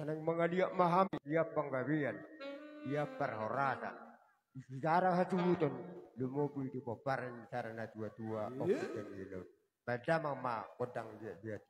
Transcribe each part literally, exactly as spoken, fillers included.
Naeng mangaliat ma hami, ia panggabean, ia parhorasan. Di sisara hatubuton, lumobi di pomparan sisara na tua-tua, eh? Oksigen di laut. Baen damang ma gondang liat-liat.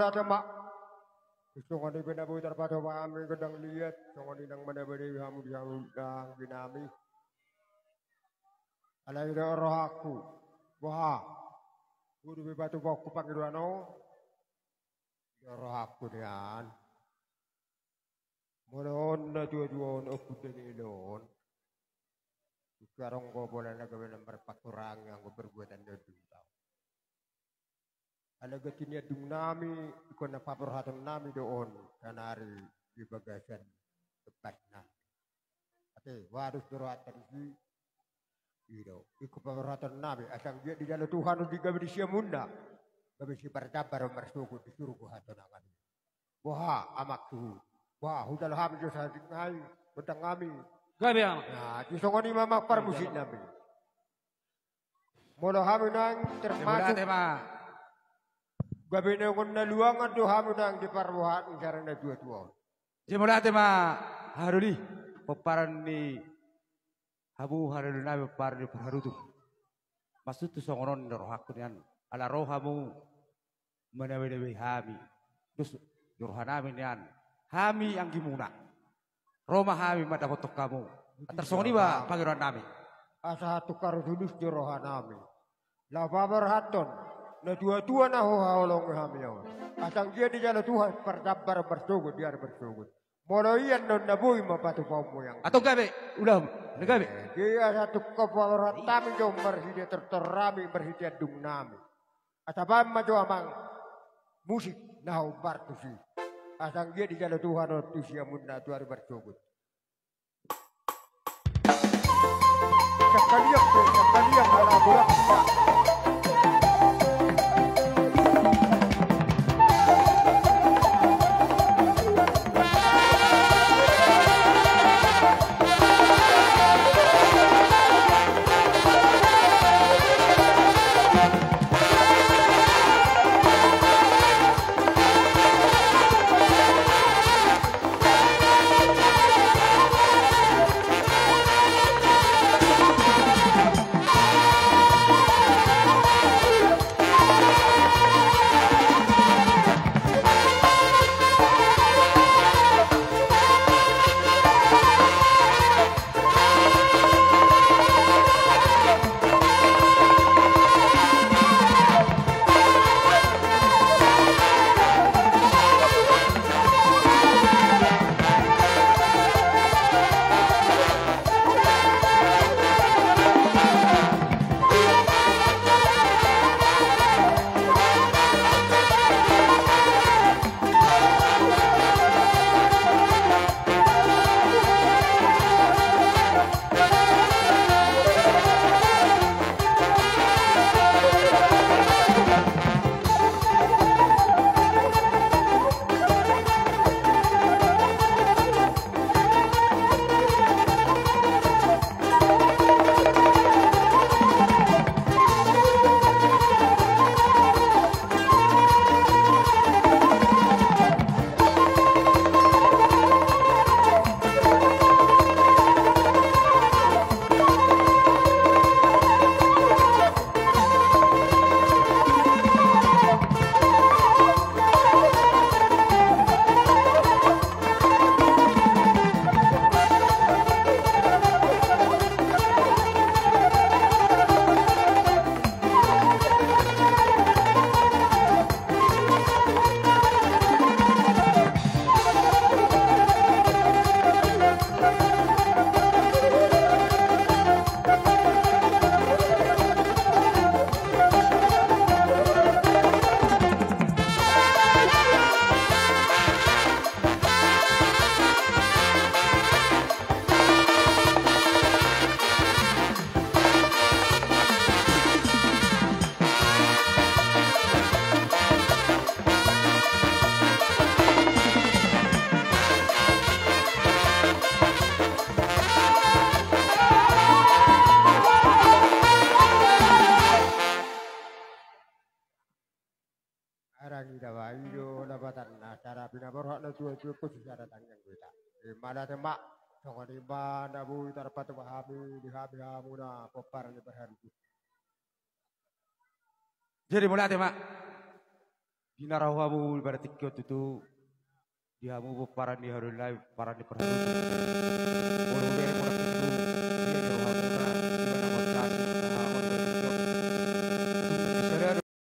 Ate ma. Songon i pe na boi tarpatupa hami gondang liat, songon i nang manabadai hamu di hamu nang di nami. Alai do rohangku. Boha. Boi do be patupaonku pangidoan on. Do rohangku nian. Molo on na tua-tua on, ompung dagel on. Tung adong do pola na gabe na marpangkurangi anggo perbuatan ni ompung tau. Alai ganti ni ompung nami, ingkon na paborhaton nami do on, sanari di bagasan tempat nami. Ate, waduh, do rohanta disi. I do, ingkon paborhaton nami, asa anggiat dijalo Tuhan on di gabe di siamunna. Gabe siparjambar on marsogot di surgo hatonangan. Boha, amangku. Boha, hujalo hami jo sahat nai, gondang hami. Gabe, amang. Nah, di songon i ma amang parmusik nami. Molo hami nang termasuk. Gabe na songon na luangan do hami nang di parrohaan ni sada na tua-tua on. Jadi mauliate ma, haha doli, pomparan ni hamu haha doli nami, pomparan ni parharutung. Maksudhu songon on do rohangku nian. Ala ro hamu manabadai hami. Dos do roha nami nian. Hami anggimuna. Ro ma hami mandapothon hamu. Antar songon i ma pangidoan nami. Asa tung haru tulus do roha nami. Laho paborhathon na tua-tua na huhaholongi hami on. Asa anggiat dijalo Tuhan parjambar marsogot di ari marsogot. Molo i annon na boi ma patupaonmu, amang. Antong gabe, ulaon, na gabe. Jadi asa tung paborhat hami do marhite tortor nami, marhite andung nami. Asa baen ma jo amang musik na hombar tusi. Asa anggiat dijalo Tuhan on tu siamunna tu ari marsogot. Sakaliang pe, sakaliang ala bola. Arang ida ba i do lapatanna, sada pinaborhat na tua-tua, ingkon sada tangiang do hita. Ima da tema, songon i ma na boi tarpatupa hami di hami hamuna pomparan ni parharutung. Jadi mauliate ma. Pinarau hamu di partingkian tutu, di hamu pomparan ni haluaon nami, pomparan ni parhundul. Molo bere molo tutu,